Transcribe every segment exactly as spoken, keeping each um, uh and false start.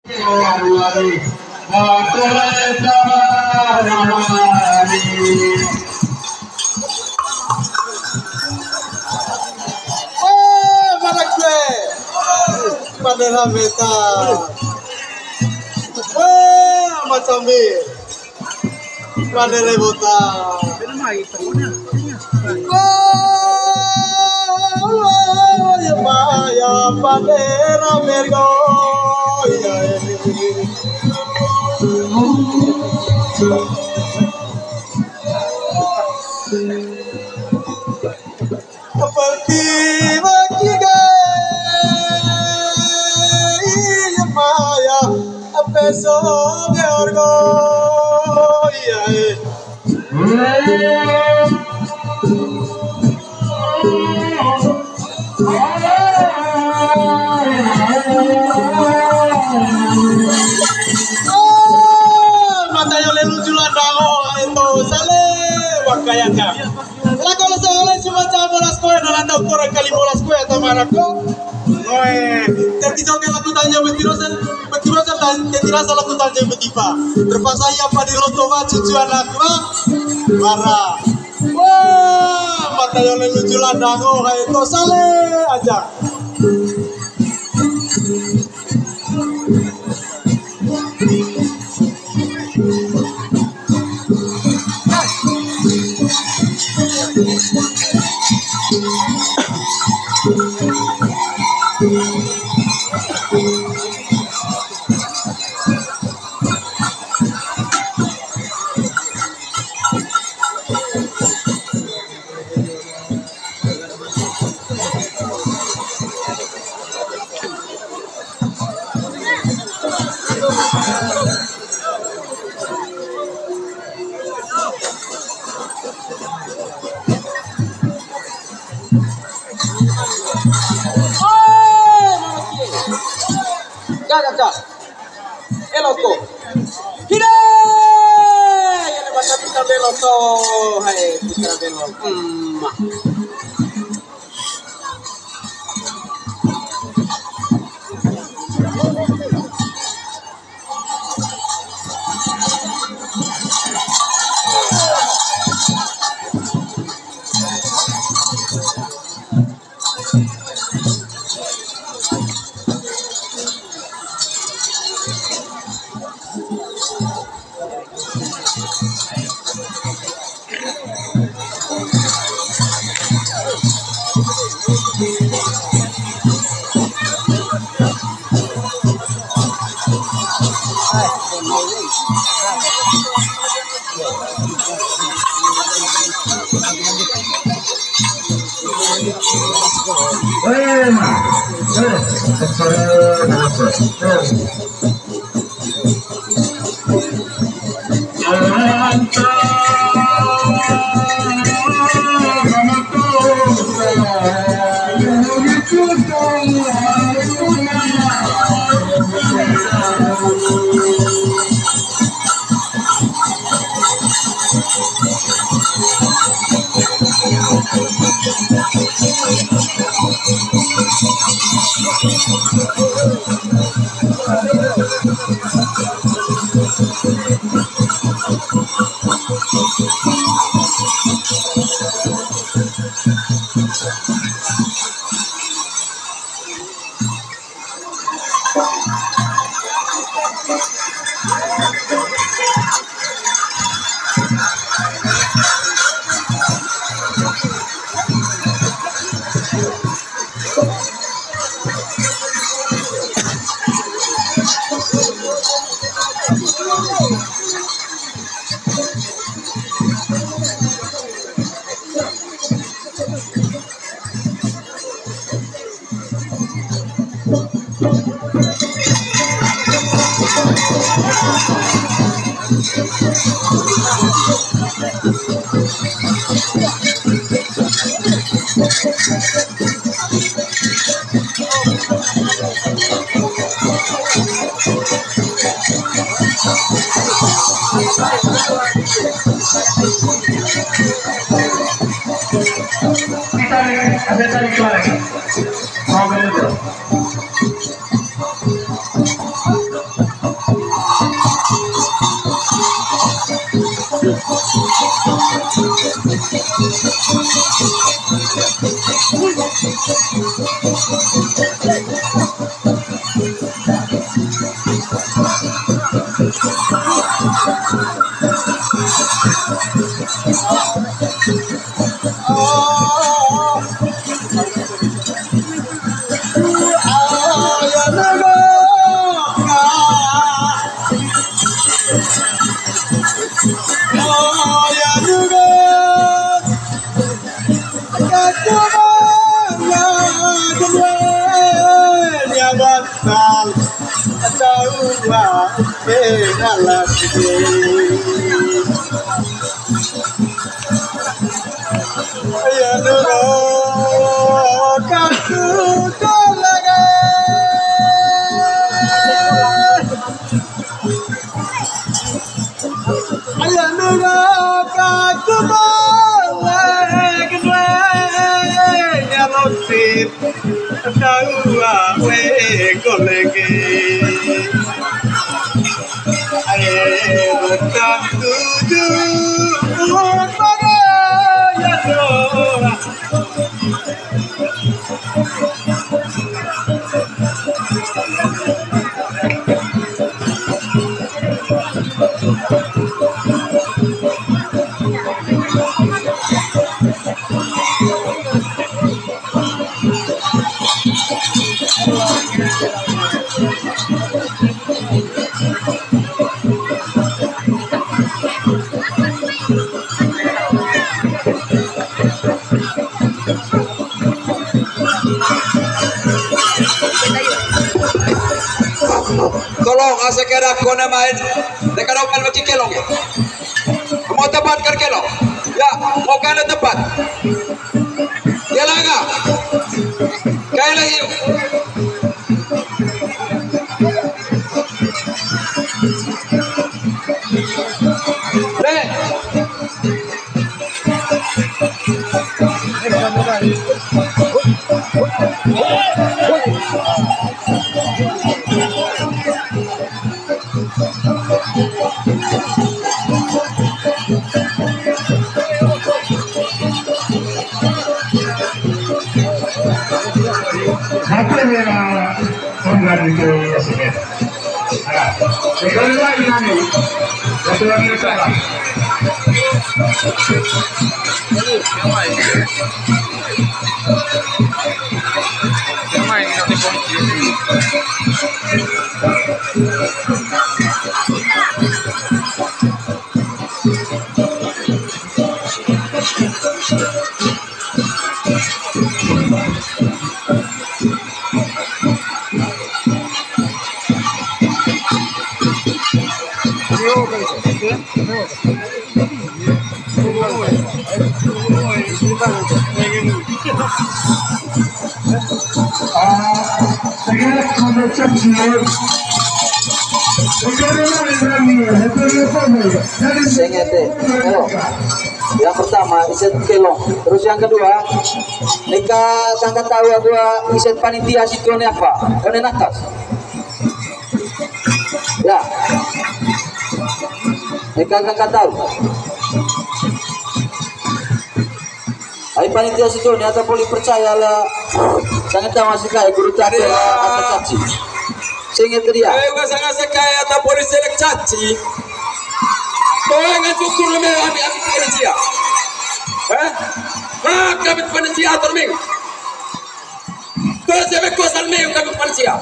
Eh, mana kue? Mana rameta? Wah, macam ni. Pandere bota. Oh, ya, ya, pandera mergo. Ya, ya. Seperti bagi gaya maya, peso de orgo, iya, eh. Ah, mata yo lelu julan dango, eto sale, wakayaka. Lako lesa ole cuma campur las kue, dan anda ukuran kali bolas kue atau marako. Oe, teti joget laku tanja betirosan, betirosan dan teti rasa laku tanja betipa. Terpaksa iya padi loto ba cucu anak ba, bara. Wah, mata yo lelu julan dango, hai to sale aja. Kaka, kaka. Eloko. Hidai! Ele baca putra beloko. Hai, putra beloko. Hmm. Ditarik, ada tarik lagi. Mau bener, bro. Wa, eh, alas, eh. Ya, nuraka tu talaga. Aya nuraka tu bale kedua, ya losit tawa we kolege. Aye tak tuju, oh, pada ya doa. Tolong, asa kira kona main. Dekat open bagi kelong ya. Mau tempat kan kelong. Ya, mau kena tempat. Ya lah, enggak. Kayak lagi. Satu ya, program itu ya, sekian. Nah, sekali lagi kami, satu lagi salam. Sengete, ayo. Yang pertama, iset kelong. Terus yang kedua, neka sangka tahu aku, iset panitia situ ni apa? Kone natas. Ya. Neka sangka tahu. Ai panitia situ ni ata poli percaya lah. Sangka tahu masih kayak guru tak ada, ata caci. Sengete dia. Eh, nggak sangka kayak ata poli selek caci. Kau yang syukur lebih ambil ambil panitia. Hah? Hah, kami panitia terming. Terus saya kuasa lebih kami panitia.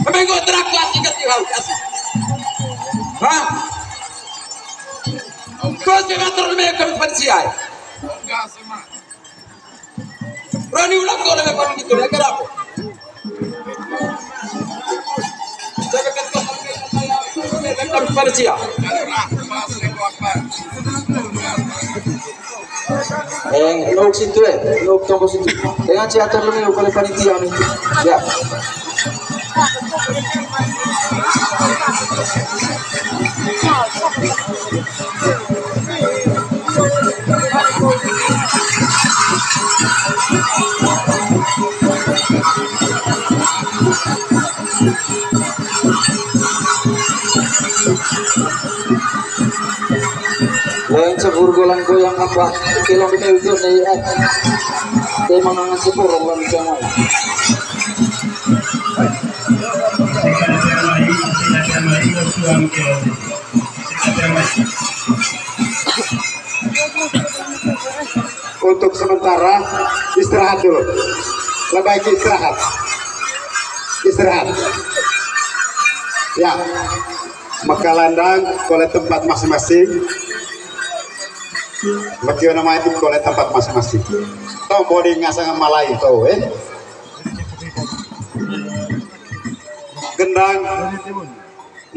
Kami nggak teraku asik asik hau asik. Hah? Terus saya terming kami panitia. Rani ulang kau lebih paling gitu ya, kenapa? Panitia. Eh, nuk situ eh, nuk tongko situ. Dengan si atur lu nih, kalau panitia nih. Ya. Lain sepur golang goyang apa? Kelong di meja nih, eh. Dia mangan sepur golang goyang. Untuk sementara istirahat dulu. Lebih baik istirahat. Istirahat. Ya. Maka landang, kole tempat masing-masing. Maka namanya itu kole tempat masing-masing. Tong bodi ngasang malai tong, eh. Kendang.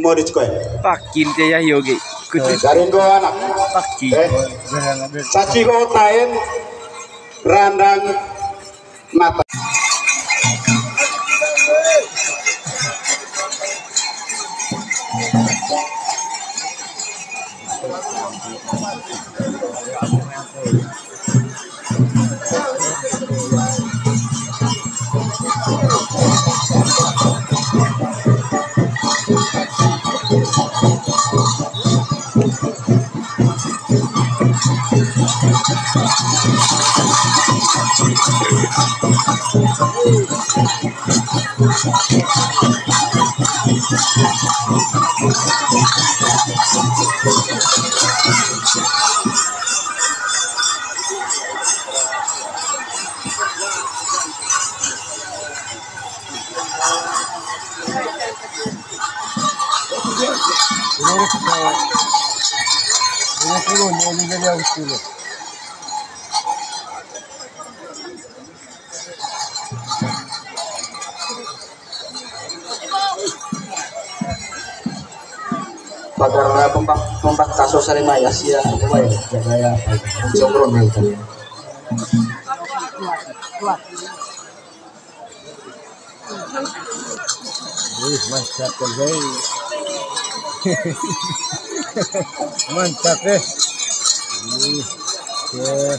Mau dicekoy. Pakin te ya yogi. Kutu. Dari gua anak. Pakin. Eh. Caci ko tain. Randang. Mata. Pagar pembak, pembak kaso sari mai Asia, apa ya? Jaga ya, apa ya? Jomblo nih, kan? Wih, mantap, guys. Mantap, eh. Wih, oke.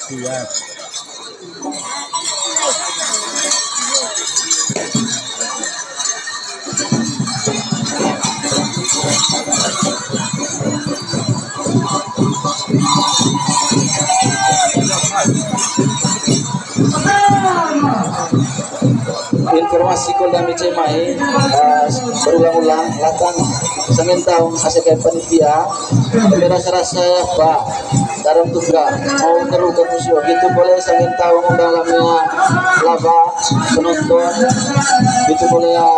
Siap. Informasi kol dami cemai, eh, berulang-ulang, latang sangin taung asa kayak panitia, tapi rasa-rasa ya, Pak, dalam tuga, mau teru ke musio, gitu boleh sangin taung undang lamia, laba, penonton, gitu boleh ya,